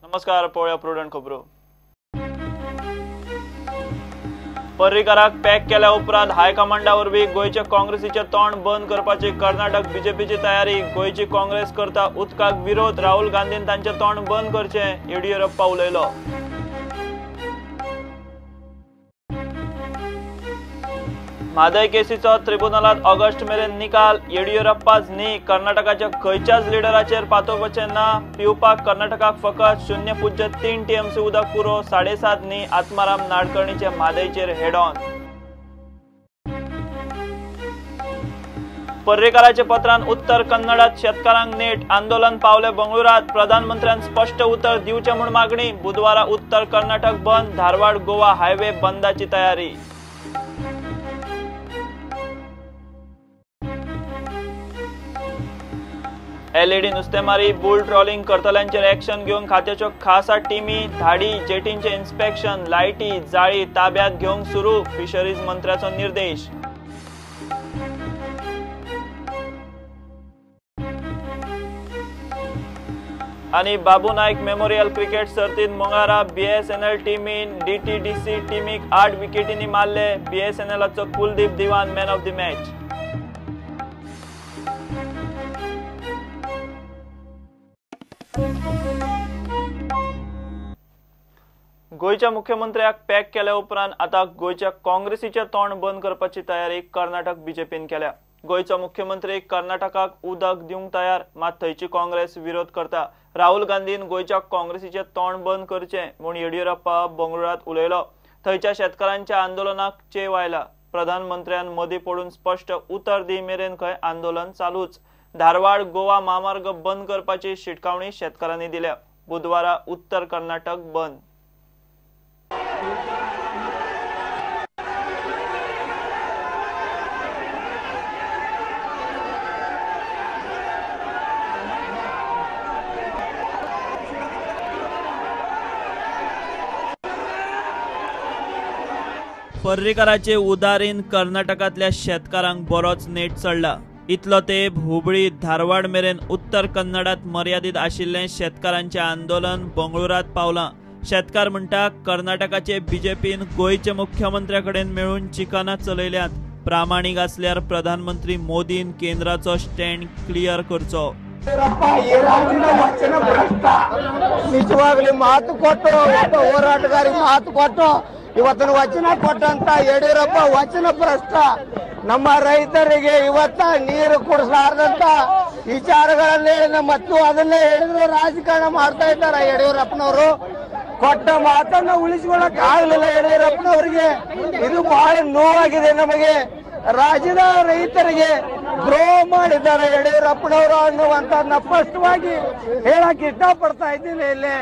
नमस्कार, पळोवया प्रुडंट खबरो. पर्रीकाराक पॅक केल्या उपरांत हायकमांडा वरवीं गोंयच्या काँग्रेसीचें तोंड बंद करपाची कर्नाटक बीजेपीची तयारी. गोंयची काँग्रेस करता उदकाक विरोध. राहुल गांधीन तांचें तोंड बंद करचें, येडियुरप्पा उलयलो. म्हादय केसीचो त्रिबुनालांत ऑगस्ट मेरेन निकाल. येडियुरप्पाच न्ही, कर्नाटकाच्या खंयच्याच लिडराचेर पातोवपाचें ना. पिवपाक कर्नाटकाक फकत 0.03 टीएमसी उदक पुरो, 7.5 न्ही. आत्माराम नाडकर्णीचे म्हादयचेर हेड ऑन. पर्रीकाराच्या पत्रान उत्तर कन्नडात शेतकारांक नेट. आंदोलन पावले बंगळुरात. प्रधानमंत्र्यान स्पश्ट उतर दिवचें म्हूण मागणी. बुधवारा उत्तर कर्नाटक बंद. धारवाड गोवा हायवे बंदाची तयारी. एलईडी नुस्तेमारी, बुल ट्रॉलिंग करतल्यांचेर एक्शन घेवंक खात्याच्यो खासा टिमी. धाडी जेटींचे इन्स्पेक्शन, लायटी जाळी ताब्यात घेवंक सुरू. फिशरीज मंत्र्याचो निर्देश. आनी बाबू नायक मेमोरियल क्रिकेट सर्तींत मंगळारा बीएसएनएल टिमीन डीटीडीसी टिमीक 8 विकेटींनी मारले. बीएसएनएलाचो Kuldeep Diwan man of the match. गोंयच्या मुख्यमंत्र्याक पॅक केल्या उपरांत आतां गोंयच्या काँग्रेसीचें तोंड बंद करपाची तयारी कर्नाटक बीजेपीन केल्या. गोंयचो मुख्यमंत्री कर्नाटकाक उदक दिवंक तयार, मात थंयची काँग्रेस विरोध करता. राहुल गांधीन गोंयच्या काँग्रेसीचें तोंड बंद करचें म्हूण येडियुरप्पा बंगळुरात उलयलो. थंयच्या शेतकारांच्या आंदोलनाक चेव आयला. प्रधानमंत्र्यान मदीं पडून स्पश्ट उतर दी मेरेन खंय आंदोलन चालूच. धारवाड गोवा म्हामार्ग बंद करपाची शिटकावणी शेतकारांनी दिल्या. बुधवारा उत्तर कर्नाटक बंद. पर्रीकाराचे उदारीन कर्नाटकांतल्या शेतकारांक बरोच नेट चडला. इतलो तेंप हुबळी धारवाड मेरेन उत्तर कन्नडात मर्यादीत आशिल्लें शेतकारांचें आंदोलन बंगळुरात पावलां. शेतकार म्हणटा कर्नाटकाचे बीजेपीन गोंयच्या मुख्यमंत्र्या कडेन मेळून चिकानां चलयल्यात. प्रामाणीक आसल्यार प्रधानमंत्री मोदीन केंद्राचो स्टँड क्लियर करचो. ನಿಜವಾಗ್ಲಿ ಮಾತು ಕೊಟ್ಟು ಒಬ್ಬ ಹೋರಾಟಗಾರಿಗೆ ಮಾತು ಕೊಟ್ಟು ಇವತ್ತಿನ ವಚನ ಕೊಟ್ಟಂತ ಯಡಿಯೂರಪ್ಪ ವಚನ ಭ್ರಷ್ಟ. ನಮ್ಮ ರೈತರಿಗೆ ಇವತ್ತ ನೀರು ಕುಡಿಸಲಾರ್ದಂತ ವಿಚಾರಗಳಲ್ಲಿ ಮತ್ತು ಅದನ್ನೇ ಹೇಳಿದ್ರು ರಾಜಕಾರಣ ಮಾಡ್ತಾ ಇದ್ದಾರೆ ಯಡಿಯೂರಪ್ಪನವರು. ಕೊಟ್ಟ ಮಾತನ್ನ ಉಳಿಸಿಕೊಳ್ಳಕ್ ಆಗ್ಲಿಲ್ಲ ಯಡಿಯೂರಪ್ಪನವರಿಗೆ. ಇದು ಬಹಳ ನೋವಾಗಿದೆ ನಮಗೆ. ರಾಜ್ಯದ ರೈತರಿಗೆ ದ್ರೋಹ ಮಾಡಿದ್ದಾರೆ ಯಡಿಯೂರಪ್ಪನವರು ಅನ್ನುವಂತ ಸ್ಪಷ್ಟವಾಗಿ ಹೇಳಕ್ ಇಷ್ಟಪಡ್ತಾ ಇದ್ದೀನಿ. ಇಲ್ಲಿ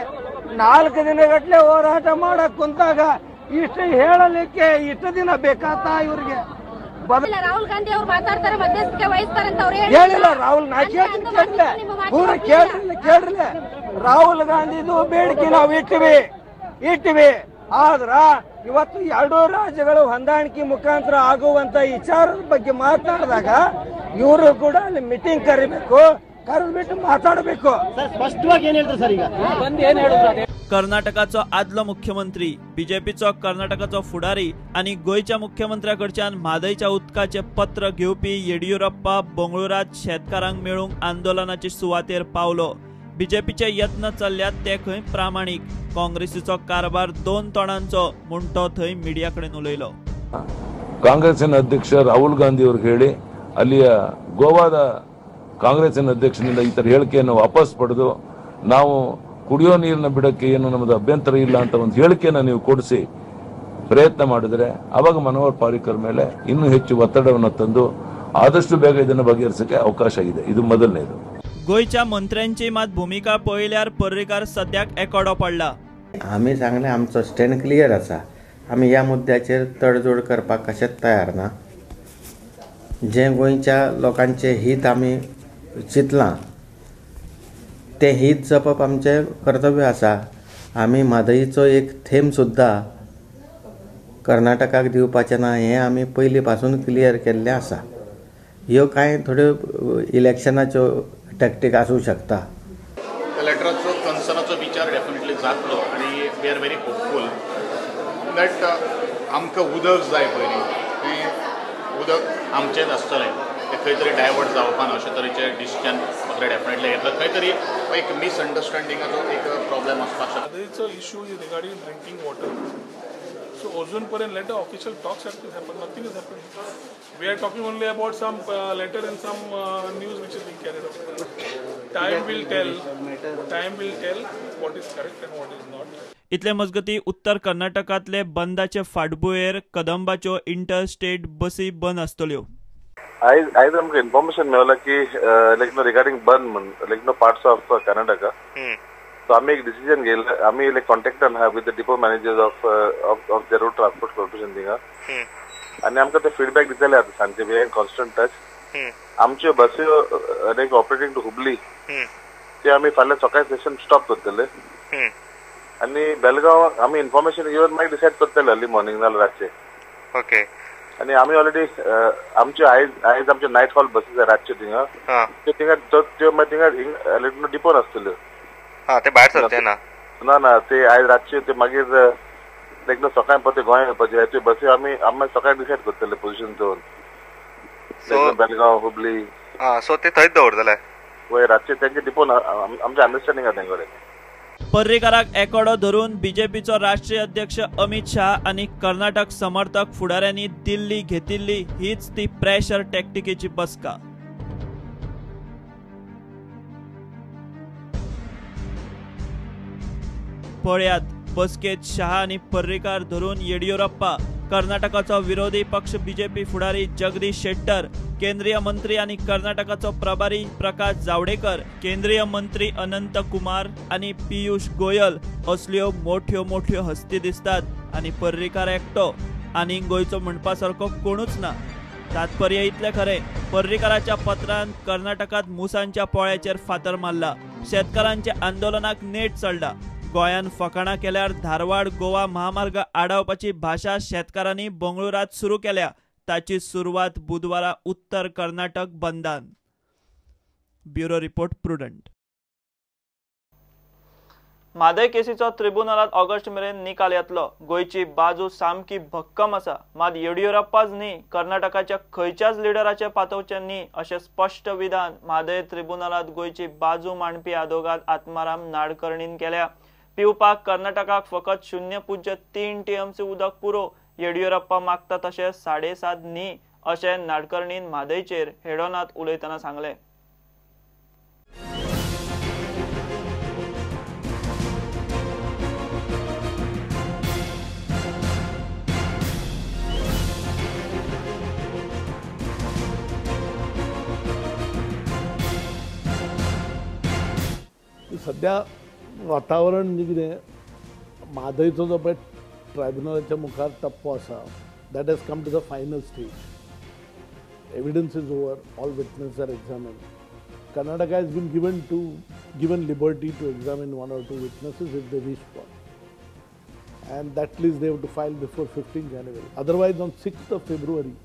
4 ದಿನಗಟ್ಟಲೆ ಹೋರಾಟ ಮಾಡಕ್ ಕುಂತಾಗ ಇಷ್ಟು ಹೇಳಲಿಕ್ಕೆ ಇಷ್ಟು ದಿನ ಬೇಕಾತ ಇವ್ರಿಗೆ? ರಾಹುಲ್ ಗಾಂಧಿ ಅವರು ಮಾತಾಡ್ತಾರೆ, ಮಧ್ಯಸ್ಥಿಕೆ ವಹಿಸ್ತಾರೆ ಅಂತ ಅವ್ರು ಹೇಳಿಲ್ಲ. ರಾಹುಲ್ ನಾ ಕೇಳ್ತೀನಿ, ಕೇಳಿಲ್ಲ ಪೂರ ಕೇಳ್ರಿಲ್ಲ ಕೇಳ್ರಿಲ್ಲ. ರಾಹುಲ್ ಗಾಂಧಿದು ಬೇಡಿಕೆ ನಾವು ಇಟ್ಟಿವಿ. ಆದ್ರ ಇವತ್ತು 2 ರಾಜ್ಯಗಳು ಹೊಂದಾಣಿಕೆ ಮುಖಾಂತರ ಆಗುವಂತ ವಿಚಾರದ ಬಗ್ಗೆ ಮಾತನಾಡಿದಾಗ ಇವರು ಕೂಡ ಅಲ್ಲಿ ಮೀಟಿಂಗ್ ಕರಿಬೇಕು, ಕರೆದ್ಬಿಟ್ಟು ಮಾತಾಡಬೇಕು. ಸ್ಪಷ್ಟವಾಗಿ ಏನ್ ಹೇಳ್ತಾರೆ ಸರ್ ಈಗ ಬಂದು ಏನ್ ಹೇಳಿದ್ರು? कर्नाटकाचो आदलो मुख्यमंत्री, बीजेपीचो कर्नाटकाचो फुडारी आनी गोंयच्या मुख्यमंत्र्या कडच्यान म्हादयच्या उदकाचें पत्र घेवपी येडियुरप्पा बंगळुरात शेतकारांक मेळूंक आंदोलनाचे सुवातेर पावलो. बीजेपीचे यत्न चल्ल्यात ते खंय प्रामाणीक. काँग्रेसीचो कारभार 2 तोंडांचो म्हूण तो थंय मिडिया कडेन उलयलो. ಕಾಂಗ್ರೆಸ್ಸಿನ ಅಧ್ಯಕ್ಷ ರಾಹುಲ್ ಗಾಂಧಿ ಅವರು ಹೇಳಿ ಅಲ್ಲಿಯ ಗೋವಾದ ಕಾಂಗ್ರೆಸ್ಸಿನ ಅಧ್ಯಕ್ಷನಿಂದ ಈ ತರ ಹೇಳಿಕೆಯನ್ನು ವಾಪಸ್ ಪಡೆದು ನಾವು ಕುಡಿಯೋ ನೀರನ್ನ ಬಿಡಕ್ಕೆ ಏನು ನಮ್ಮದು ಅಭ್ಯಂತರ ಇಲ್ಲ ಅಂತ ಒಂದು ಹೇಳಿಕೆಯನ್ನು ನೀವು ಕೊಡಿಸಿ ಪ್ರಯತ್ನ ಮಾಡಿದ್ರೆ ಆವಾಗ ಮನೋಹರ್ ಪಾರಿಕರ್ ಮೇಲೆ ಇನ್ನೂ ಹೆಚ್ಚು ಒತ್ತಡವನ್ನು ತಂದು ಆದಷ್ಟು ಬೇಗ ಇದನ್ನು ಬಗೆಹರಿಸಕ್ಕೆ ಅವಕಾಶ ಇದೆ. ಇದು ಮೊದಲನೇದು. गोंयच्या मंत्र्यांची मात भूमिका पळयल्यार पर्रीकार सद्याक एकोडो पडला. आमी सांगलें आमचो स्टँड क्लियर आसा. आमी ह्या मुद्द्याचेर तडजोड करपाक कशेंच तयार ना. जें गोंयच्या लोकांचें हीत आमी चिंतलां तें हीत जपप आमचें कर्तव्य आसा. आमी म्हादयचो एक थेंब सुद्दां कर्नाटकाक दिवपाचें ना हें आमी पयलीं पासून क्लियर केल्लें आसा. ह्यो कांय थोड्यो इलेक्शनाच्यो टॅक्टीक आसूं शकता. लेटराचो कन्सर्नाचो विचार डेफिनेटली जातलो आनी we are very hopeful that आमकां उदक जाय पयलीं, तें उदक आमचेंच आसतलें, तें खंय तरी डायवर्ट जावपा ना अशे तरेचें डिसिजन म्हाका डेफिनेटली घेतलो. खंय तरी एक मिसअंडरस्टँडिंगाचो एक प्रॉब्लेम आसपाक शकता. म्हादयचो issue is regarding drinking water. So अजून पर्यंत letter official talks have to happen, nothing is happen. We are talking only about some letter and some news which is being carried out. Time will tell, time will tell what is correct and what is not. इतले मजगती उत्तर कर्नाटकांतले बंदाचे फाटभुंयेर कदंबाच्यो inter state बसी बंद आसतल्यो. आयज आमकां information मेळ्ळा की लायक नो रिगार्डिंग बंद म्हण like no parts of Karnataka. So आमी एक डिसिजन घेयला, आमी लायक कॉन्टेक्टान आहा with the depot managers of of the road transport corporation थिंगा आनी आमकां ते फिडबॅक दितले आतां सांजचे. We in constant touch. आमच्यो बस्यो लायक ऑपरेटिंग टू हुबली ते आमी फाल्यां सकाळी सेशन स्टॉप करतले आनी बेलगांव आमी इन्फॉर्मेशन घेवन मागीर डिसायड करतले अर्ली मॉर्निंग नाल्यार रातचे. ओके. आनी आमी ऑलरेडी आमच्यो आयज आमच्यो नायट हॉल बसीस रातच्यो थिंगा त्यो थिंगा त्यो मागीर थिंगा डिपोर आसतल्यो. हां, ते भायर सरचे ना? ना ना, ते आयज रातचे ते मागीर एकदम सकाळी परते गोंय येवपाचे. त्यो बसी आमी आमी सकाळी डिसायड करतले पोझिशन दवरून बेलगांव हुबली. हां, सो ते थंयच दवरतले वय रातचे तेंचे डिपोन आमचें अंडरस्टँडींग आहा तेंचे कडेन. पर्रीकाराक एकोडो धरून बीजेपीचो राष्ट्रीय अध्यक्ष अमित शाह आनी कर्नाटक समर्थक फुडाऱ्यांनी दिल्ली घेतिल्ली हीच ती प्रेशर टॅक्टिकेची बसका. पळयात बसकेत शाह आनी पर्रीकार धरून येडियुरप्पा, कर्नाटकाचो विरोधी पक्ष बीजेपी फुडारी जगदीश शेट्टर, केंद्रीय मंत्री आनी कर्नाटकाचो प्रभारी प्रकाश जावडेकर, केंद्रीय मंत्री अनंत कुमार आनी पियुष गोयल असल्यो मोठ्यो मोठ्यो हस्ती दिसतात आनी पर्रीकार एकटो आनी गोंयचो म्हणपा सारको कोणूच ना. तात्पर्य इतलें खरें, पर्रीकाराच्या पत्रान कर्नाटकांत मुसांच्या पोळ्याचेर फातर मारला, शेतकारांच्या आंदोलनाक नेट चडला, गोंयान फकाणां केल्यार धारवाड गोवा महामार्ग आडावपाची भाशा शेतकारांनी बंगळुरांत सुरू केल्या. ताची सुरवात बुधवारा उत्तर कर्नाटक बंदान. Bureau report, Prudent. Mhadei केसीचो त्रिबुनलांत ऑगस्ट मेरेन निकाल येतलो. गोंयची बाजू सामकी भक्कम आसा, मात येडियुरप्पाच न्ही कर्नाटकाच्या खंयच्याच लिडराचे पातोवचें न्ही अशें स्पश्ट विधान म्हादय त्रिबुनलांत गोंयची बाजू मांडपी आदोगाद आत्माराम नाडकर्णीन केल्या. पिवपाक कर्नाटकाक फकत 0.3 TMC उदक पुरो, येडियुरप्पा मागता तशें 7.5 न्ही अशें नाडकर्णीन म्हादयचेर हेडोनात उलयतना सांगलें. सध्या वातावरण म्हणजे कितें, म्हादयचो जो पळय ट्रायब्युनलाच्या मुखार टप्पो आसा, that has come to the final stage. Evidence is over, all witness are examined. Karnataka has been given liberty to examine 1 or 2 witnesses if they wish for, and that list they have to file before 15 January. Otherwise on 6th of February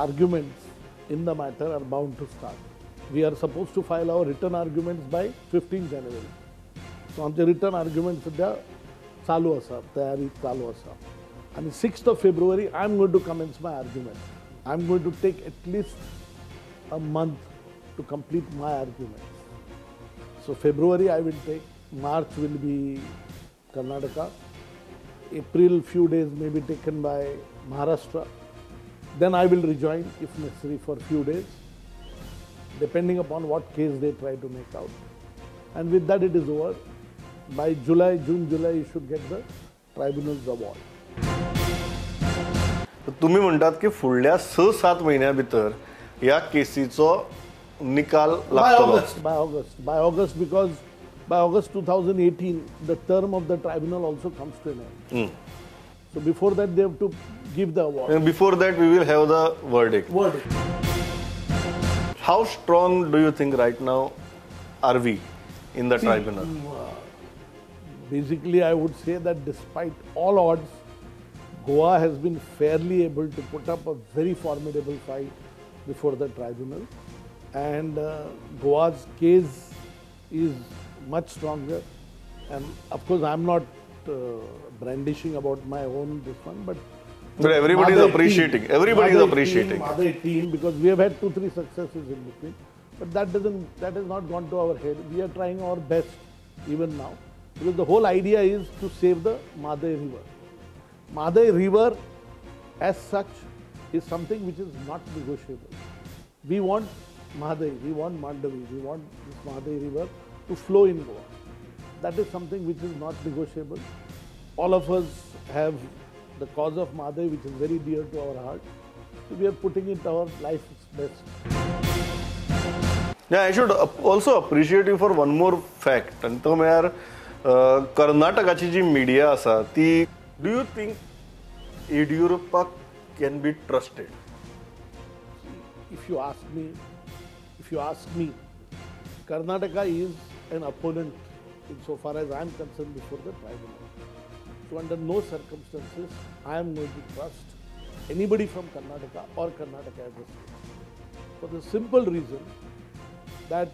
arguments in the matter are bound to start. We are supposed to file our written arguments by 15 January. So आमचे written arguments सध्या चालू आसा, तयारी चालू आसा. आनी 6th of February I am going to commence my argument. I am going to take at least a month to complete my arguments. So February I will take, March will be Karnataka, April few days may be taken by Maharashtra. Then I will rejoin if necessary for few days, depending upon what case they try to make out. And with that it is over. By July, June, July, you should get the tribunal's award. तुम्ही म्हणतात की फुडल्या 6-7 म्हयन्या भितर ह्या केसीचो निकाल लागतलो. By August, because by August 2018, the term of the tribunal also comes to an end. So before that, they have to give the award. And before that, we will have the verdict. How strong do you think right now are we in the tribunal? Basically, I would say that despite all odds, Goa has been fairly able to put up a very formidable fight before the tribunal. And Goa's case is much stronger, and of course I am not brandishing about my own this one, but everybody is appreciating. Everybody is appreciating. Mhadei team, because we have had 2-3 successes in between, but that has not gone to our head. We are trying our best even now, because the whole idea is to save the Mhadei River. Mhadei River as such is something which is not negotiable. We want Mhadei, we want Mandavi, we want this Mhadei River to flow in Goa. That is something which is not negotiable. All of us have the cause of Mhadei, which is very dear to our heart. So we are putting it our life's best. Yeah, I should also appreciate you for one more fact. And तो म्हळ्यार कर्नाटकाची जी media आसा ती, do you think Yediyurappa can be trusted? If you ask me, Karnataka is an opponent insofar as I am concerned before the tribunal. So under no circumstances I am going to trust anybody from Karnataka or Karnataka as a state. For the simple reason that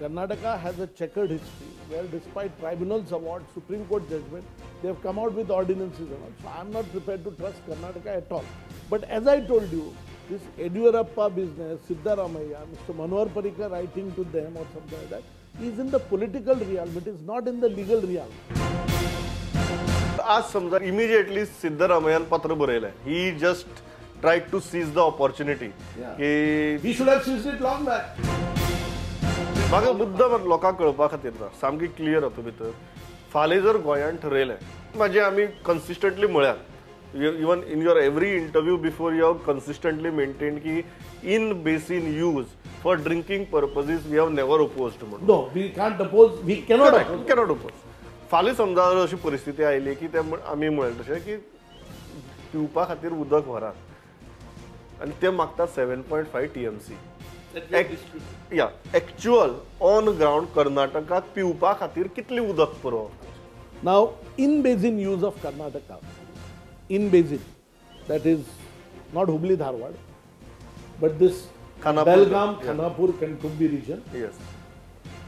Karnataka has a checkered history where despite tribunal's award, Supreme Court judgment, they have come out with ordinances and all. So I am not prepared to trust Karnataka at all. But as I told you, this Yediyurappa business, Siddaramaiah, Mr. Manohar Parrikar writing to them or something like that, is in the political realm, it is not in the legal realm. आज समजा immediately सिद्धरामय्यान पत्र बरयलें, he just tried to seize the opportunity. He should have seized it long back. म्हाका मुद्दाम लोकांक कळपा खातीर ना सामकी क्लियर हातूंत भितर, फाल्यां जर गोंयान ठरयलें, म्हाजें आमी कन्सिस्टंटली म्हळ्यार, even in your every interview before you have consistently maintain की in basin use for drinking purposes we have never opposed म्हणून. No, we can't oppose, we cannot oppose. Cannot oppose. फाल्यां समजा अशी परिस्थिती आयली की ते आमी म्हणलें तशें की पिवपा खातीर उदक व्हरात आनी ते मागतात 7.5 TMC. या एक्चुअल ऑन ग्रावंड कर्नाटकाक पिवपा खातीर कितली उदक पुरो? Now in basin use of Karnataka, in basin, that is not Hubli Dharwad, but this Belgaum, Khanapur, Kankumbi region. Yes.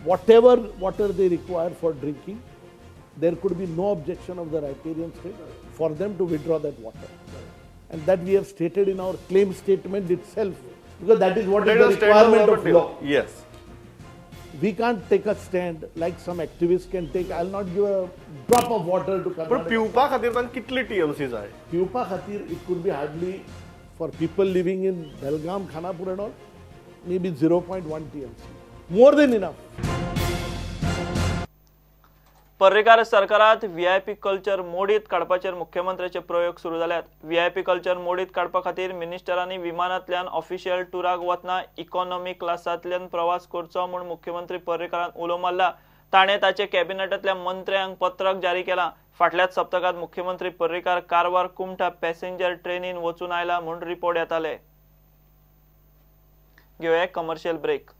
Whatever water they require for drinking, there could be no objection of the riparian state for them to withdraw that water. And that we have stated in our claim statement itself, because that is what is the requirement of law. Yes. We can't take a stand like some activists can take. I'll not give a drop of water to Karnataka. But पिवपा खातीर तांकां कितली TMC जाय? पिवपा खातीर it could be hardly, for people living in Belgaum, Khanapur and all, maybe 0.1 TMC. More than enough. Parrikar सरकारात VIP culture मोडीत काडपाचेर मुख्यमंत्र्याचे प्रयोग सुरू जाल्यात. व्हीआयपी कल्चर मोडीत काडपा खातीर मिनिस्टरांनी विमानांतल्यान ऑफिशियल टुराक वतना इकॉनॉमी क्लासांतल्यान प्रवास करचो म्हूण मुख्यमंत्री पर्रीकारान उलो मारला. ताणें ताचे कॅबिनेटांतल्या मंत्र्यांक पत्रक जारी केलां. फाटल्याच सप्तकांत मुख्यमंत्री पर्रीकार कारवार कुमठा पॅसेंजर ट्रेनीन वचून आयला म्हूण रिपोर्ट येताले. घेवया कमर्शियल ब्रेक.